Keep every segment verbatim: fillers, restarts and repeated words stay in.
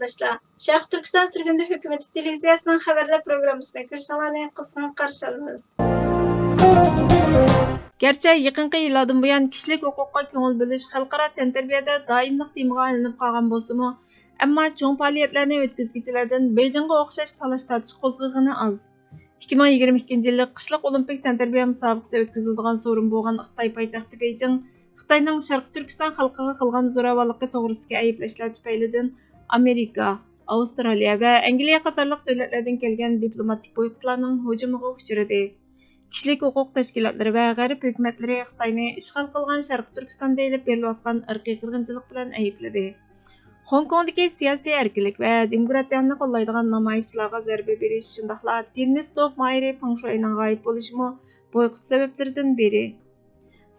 قېرىنداشلار، شەرقىي تۈركىستان سۈرگۈندە ھۆكۈمىتى تېلېۋىزىيەسىنىڭ خەۋەرلەر پروگراممىسىنى كۆرۈشۈڭلارنى قىزغىن قارشى ئالىمىز. گەرچە يېقىنقى يىللاردىن بۇيان كىشىلىك ھوقۇققا كۆڭۈل بۆلۈش خەلقئارا تەنتەربىيەدە دائىملىق تېمىغا ئايلىنىپ قالغان بولسىمۇ، ئەمما چوڭ پائالىيەتلەرنى ئۆتكۈزگۈچىلەردىن بېيجىڭغا ئوخشاش تالاش-تارتىش قوزغىغىنى ئاز. ئىككى مىڭ يىگىرمە ئىككىنچى يىللىق قىشلىق ئولىمپىك تەنتەربىيە مۇسابىقىسى ئۆتكۈزۈلىدىغان سورۇن بولغان خىتاي پايتەختى بېيجىڭ خىتاينىڭ شەرقىي تۈركىستان خەلقىگە قىلغان زوراۋانلىقى توغرىسىدىكى ئەيىبلەشلەر تۈپەيلىدىن ئامېرىكا، ئاۋسترالىيە ۋە ئەنگلىيە قاتارلىق دۆلەتلەردىن كەلگەن دىپلوماتىك بويكوتلارنىڭ ھۇجۇمىغا ئۇچرىدى. كىشىلىك ھوقۇق تەشكىلاتلىرى ۋە غەرب ھۆكۈمەتلىرى خىتاينى ئىشغال قىلغان شەرقىي تۈركىستاندا ئېلىپ بېرىلىۋاتقان ئىرقىي قىرغىنچىلىق بىلەن ئەيىبلىدى. خوڭكوڭدىكى سىياسىي ئەركىنلىك ۋە دېموكراتىيەنى قوللايدىغان نامايىشچىلارغا زەربە بېرىش، شۇنداقلا تېننىس توپ ماھىرى پېڭ شۇينىڭ غايىب بولۇشىمۇ بويكوت سەۋەبلىرىدىن بىرى.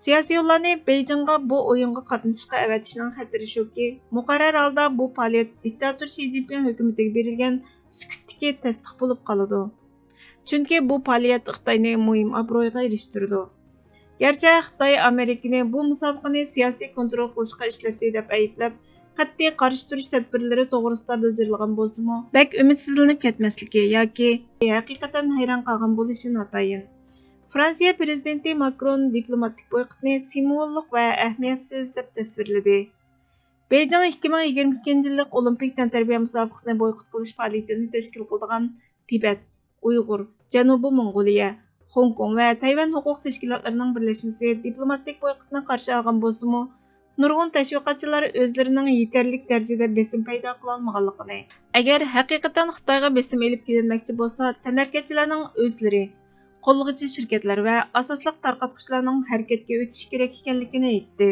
سىياسىيونلارنى بېيجىڭغا بۇ ئويۇنغا قاتنىشىشقا ئەۋەتىشنىڭ خەتىرى شۇكى، مۇقەررەر ھالدا بۇ پائالىيەت دىكتاتور شى جىنپىڭ ھۆكۈمىتىگە بېرىلگەن سۈكۈتتىكى تەستىق بولۇپ قالىدۇ. چۈنكى بۇ پائالىيەت خىتاينى مۇھىم ئابرويغا ئېرىشتۈرىدۇ. گەرچە خىتاي ئامېرىكىنى بۇ مۇسابىقىنى سىياسىي كونترول قىلىشقا ئىشلەتتى دەپ ئەيىبلەپ، قەتئىي قارشى تۇرۇش تەدبىرلىرى توغرىسىدا بىلجىرلىغان بولسىمۇ، بەك ئۈمىدسىزلىنىپ كەتمەسلىكى ياكى ھەقىقەتەن ھەيران قالغان بولۇشى ناتايىن. فرانسىيە پىرېزىدېنتى ماكرون دىپلوماتىك بويكوتنى سىمۋوللۇق ۋە ئەھمىيەتسىز دەپ تەسۋىرلىدى. بېيجىڭ ئىككى مىڭ يىگىرمە ئىككىنچى يىللىق ئولىمپىك تەنتەربىيە مۇسابىقىسىنى بويكوت قىلىش پائالىيىتىنى تەشكىل قىلىدىغان تىبەت، ئۇيغۇر، جەنۇبىي موڭغۇلىيە، خوڭكوڭ ۋە تەيۋەن ھوقۇق تەشكىلاتلىرىنىڭ بىرلەشمىسى دىپلوماتىك بويكوتنى قارشى ئالغان بولسىمۇ، نۇرغۇن تەشۋىقاتچىلار ئۆزلىرىنىڭ يېتەرلىك دەرىجىدە بېسىم پەيدا قىلالمىغانلىقىنى، ئەگەر ھەقىقەتەن خىتايغا بېسىم ئېلىپ كېلىنمەكچى بولسا، تەنھەرىكەتچىلەرنىڭ ئۆزلىرى، قوللىغۇچى شىركەتلەر ۋە ئاساسلىق تارقاتقۇچىلارنىڭ ھەرىكەتكە ئۆتۈشى كېرەك ئىكەنلىكىنى ئېيتتى.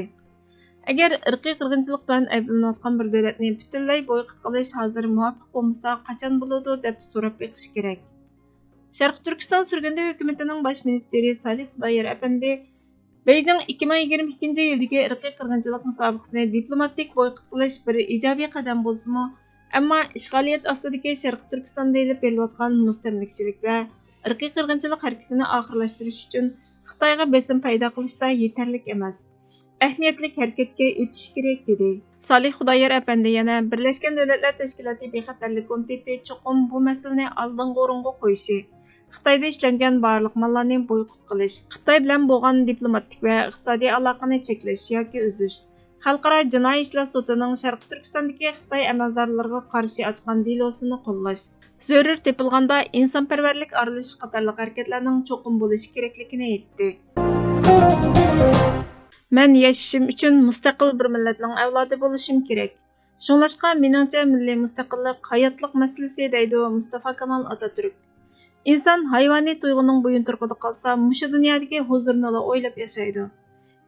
ئەگەر ئىرقىي قىرغىنچىلىق بىلەن ئەيىبلىنىۋاتقان بىر دۆلەتنى پۈتۈنلەي بويكوت قىلىش ھازىر مۇۋاپىق بولمىسا، قاچان بولىدۇ دەپ سوراپ بېقىش كېرەك. شەرقىي تۈركىستان سۈرگۈندە ھۆكۈمىتىنىڭ باش مىنىستىرى سالىھ خۇدايار ئەپەندى بېيجىڭ ئىككى مىڭ يىگىرمە ئىككىنچى يىلدىكى ئىرقىي قىرغىنچىلىق مۇسابىقىسىنى دىپلوماتىك بويكوت قىلىش بىر ئىجابىي قەدەم بولسىمۇ، ئەمما ئىشغالىيەت ئاستىدىكى شەرقىي تۈركىستاندا ئېلىپ بېرىلىۋاتقان مۇستەملىكىچىلىك ۋە ئىرقىي قىرغىنچىلىق ھەرىكىتىنى ئاخىرلاشتۇرۇش ئۈچۈن خىتايغا بېسىم پەيدا قىلىشتا يېتەرلىك ئەمەس. ئەھمىيەتلىك ھەرىكەتكە ئۆتۈش كېرەك، دېدى. سالىھ خۇدايار ئەپەندى يەنە بىرلەشكەن دۆلەتلەر تەشكىلاتى بىخەتەرلىك كومىتېتى چوقۇم بۇ مەسىلىنى ئالدىنقى ئورۇنغا قويۇشى، خىتايدا ئىشلەنگەن بارلىق ماللارنى بويكوت قىلىش، خىتاي بىلەن بولغان دىپلوماتىك ۋە ئىقتىسادىي ئالاقىنى چەكلەش ياكى ئۈزۈش، خەلقئارا جىنايى ئىشلار سوتىنىڭ شەرقىي تۈركىستاندىكى خىتاي ئەمەلدارلىرىغا قارشى ئاچقان دېلوسىنى قوللاش، زۆرۈر تېپىلغاندا ئىنسانپەرۋەرلىك ئارىلىشىش قاتارلىق ھەرىكەتلەرنىڭ چوقۇم بولۇشى كېرەكلىكىنى ئېيتتى. مەن ياشىشىم ئۈچۈن مۇستەقىل بىر مىللەتنىڭ ئەۋلادى بولۇشۇم كېرەك. شۇڭلاشقا، مېنىڭچە، مىللىي مۇستەقىللىق ھاياتلىق مەسىلىسى، دەيدۇ مۇستافا كامال ئاتاتۈرك. ئىنسان ھايۋانىي تۇيغۇنىڭ بويۇنتۇرۇقىدا قالسا، مۇشۇ دۇنيادىكى ھۇزۇرنىلا ئويلاپ ياشايدۇ.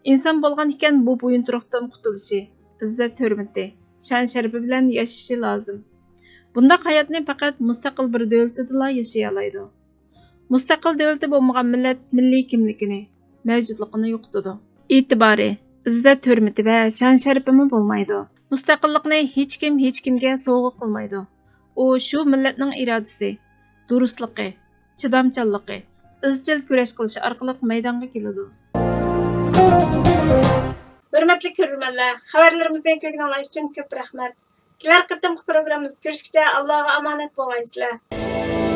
ئىنسان بولغان ئىكەن، بۇ بويۇنتۇرۇقتىن قۇتۇلۇشى، ئىززەت-ھۆرمىتى، شان-شەرىپى بىلەن ياشىشى لازىم. بۇنداق ھاياتنى پەقەت مۇستەقىل بىر دۆلىتىدىلا ياشىيالايدۇ. مۇستەقىل دۆلىتى بولمىغان مىللەت مىللىي كىملىكىنى، مەۋجۇتلۇقىنى يوقىتىدۇ. ئېتىبارى، ئىززەت-ھۆرمىتى ۋە شان-شەرىپىمۇ بولمايدۇ. مۇستەقىللىقنى ھېچكىم ھېچكىمگە سوۋغا قىلمايدۇ. ئۇ شۇ مىللەتنىڭ ئىرادىسى، دۇرۇسلۇقى، چىدامچانلىقى، ئىزچىل كۈرەش قىلىشى ئارقىلىق مەيدانغا كېلىدۇ. ھۆرمەتلىك كۆرۈرمەنلەر، خەۋەرلىرىمىزنى كۆرگىنىڭلار ئۈچۈن كۆپ رەھمەت. كېلەر قېتىمقى پروگراممىمىزدا كۆرۈشكىچە ئاللاغا ئامانەت بولغايسىلەر.